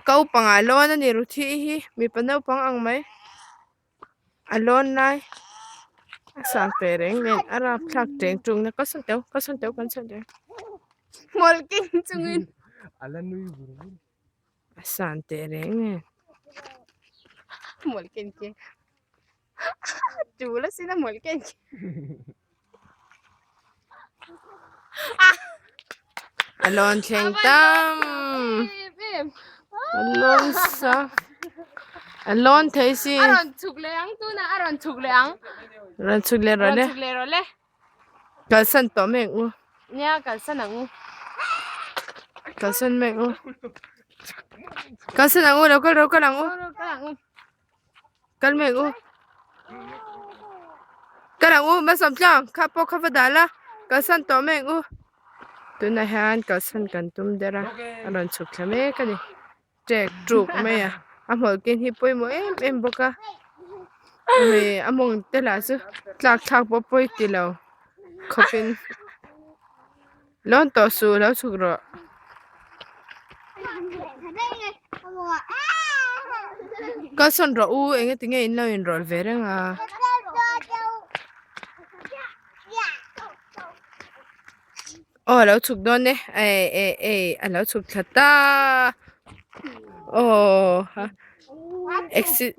Ko panga lawn a ni Ruthi hi mipa naupang ang mai a lawn lai a sang teh reng nen a rapthlak teng tung na ka sawn teuh ka sawn teuh kan sawn teuh hmawlh keng chungin a san teh reng nen hmawlh ken keng tul asin a hmawlh ken keng. A lawn thleng tam a lawn sa a lawn thei si a rawn chhuk leh ang tunah a rawn chhuk leh ang rawn chhuk leh rawh le chhuk leh rawh le kalsan tawh mek u nia kalsan ang u kalsan mek u kalsan ang u lo kal rawh kal ang u kal ang u Kal mek u. Kal ang u Malsawm tlang kha pawh kha va dah la kalsan tawh mek u. Tunah hian kalsan kan tum der a a rawn chhuk thla mek a ni. Ṭek ṭuk mai a a hmawlh ken hi pawimawh em em bawk a hei a mawng te lah chu tlak thlak pawh pawi ti lo khawpin lawn tawh suh lo chhuk rawh. Kalsawn rawh u eng eti nge in lo inrawlh ve reng a. Aw a lo chhuk dawn e eh eh eh a lo chhuk thla ta aw ha accident.